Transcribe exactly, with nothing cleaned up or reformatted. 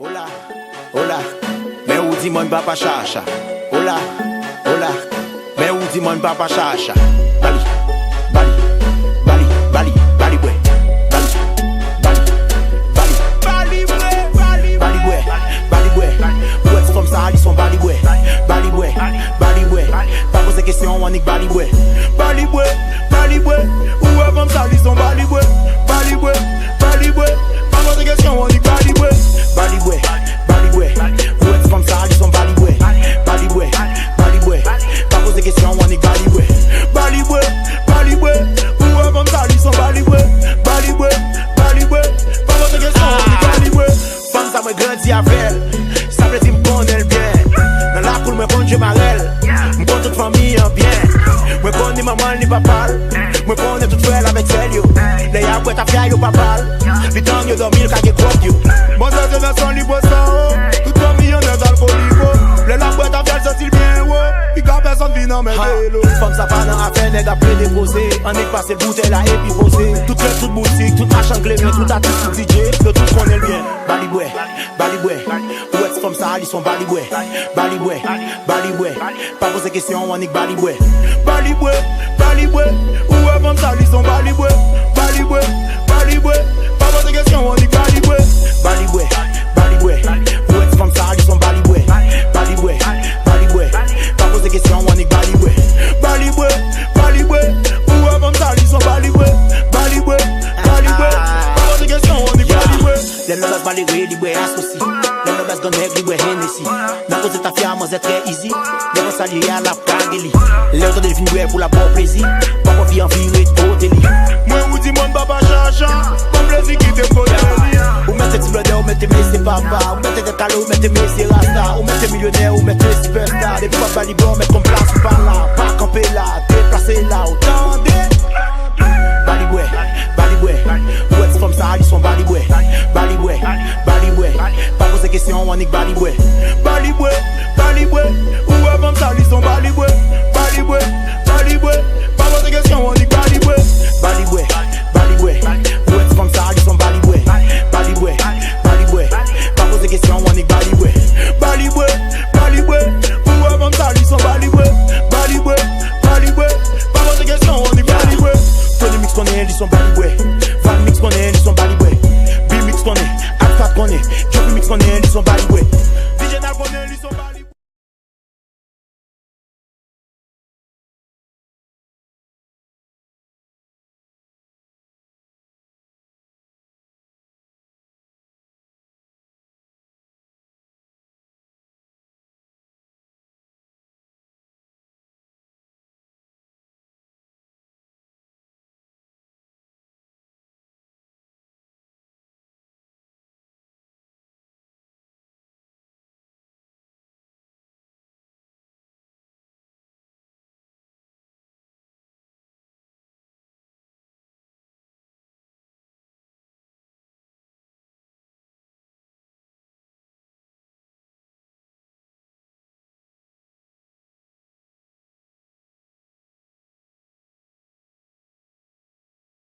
Hola, hola, men ou di mwen papa chacha. Hola, hola, men ou di mwen papa chacha. Bali, bali, bali, bali, bali bwè. Bali, bali, bali, bali bwè. Bali bwè, bali bwè. Ou wè ti fanm sa a, li son bali bwè. Bali bwè, bali bwè. Pa poze kesyon, annik bali bwè. Bali bwè, bali bwè. Ou wè fanm sa, li son bali bwè. Bali bwè, bali bwè. Pa poze kesyon, annik bali bwè. Bali bwè, bali bwè. Ou wè ti fanm sa, li son bali bwè. Bali bwè, bali bwè. Pa poze kesyon, annik bali bwè. Bali bwè, bali bwè. Ou wè fanm sa, li son bali bwè. Bali bwè, bali bwè. Pa poze kesyon, annik bali bwè. Fanm sa mwen grandi avè l. Sa vle di m konnen l byen. Nan lakou l mwen konn je marèl. M konn tout fanmi an byen. Mwen konn ni manman l ni papa l. Mwen konnen tout frè l avèk sè l yo. Lè y ap bwè tafya yo pa ba l. Li tann yo dòmi l ka gen gwòt yo. Manzè se nan san li bwè sa o. Tout fanmi an nèg alkoliko. Lè l ap bwè tafya l santi l byen wo. Li ka fè sòt vin anmède lo. Fanm sa pa nan afè nèg ap plede koze. Annik pase l boutèy la epi poze. Tout frè, tout boutik, tout machann klemen, tout atis, tout D J, yo tout konnen l byen. Bali bwè, bali bwè. Ou wè ti fanm sa a, li son bali bwè. Bali bwè, bali bwè. Pa poze kesyon, annik bali bwè. Bali bwè, bali bwè. Ou wè fanm sa, li son bali bwè. Bali bwè, bali bwè. Pa poze kesyon, annik bali bwè. Bali bwè, bali bwè. Ou wè ti fanm sa, li son bali bwè. Bali bwè, bali bwè. Pa poze kesyon, annik bali bwè. Bali bwè, bali bwè. Ou wè fanm sa, li son bali bwè. Bali bwè, bali bwè. Pa poze kesyon, annik bali bwè. Lè lòt baz malere, li bwè asosi. Lè lòt baz granmèg, li bwè Hennessy. Nan koze tafya, manzè trè easy. Devan sa l ye a, l ap kage li. Lè w tande l fin bwè pou l ap ba w plezi, w ap anvi anvi ret kote li. Mwen ou di mòn papa chacha, ban plezi kite m kote li. Ou mete ti blòdè, ou mete mesye papa, ou mete tèt kale, ou mete mesye rasta, ou mete milyonè, ou mete sipèsta. Depi w ap ba li bwè, ou mèt konn plas ou pa la, pa kanpe la, deplase la, ou tande. Bali bwè, bali bwè. Ou wè ti fanm sa a, li son bali bwè. Bali bwè, bali bwè. Pa poze kesyon, annik bali bwè. Bali bwè, bali bwè. Ou wè fanm sa, li son bali bwè. Bali bwè, bali bwè. Pa poze kesyon, annik bali bwè. Bali bwè, bali bwè. Ou wè ti fanm sa a, li son bali bwè. Bali bwè, bali bwè. Pa poze kesyon, annik bali bwè. Bali bwè, bali bwè. Ou wè fanm sa, li son bali bwè. Bali bwè, bali bwè. Pa poze kesyon, annik bali bwè. Tony Mix konnen li son bali bwè. Val Mix konnen li son bali bwè. B Mix konnen, Alpha konnen, Jopi Mix konnen li son bali bwè. D J Nal konnen li son bali bwè.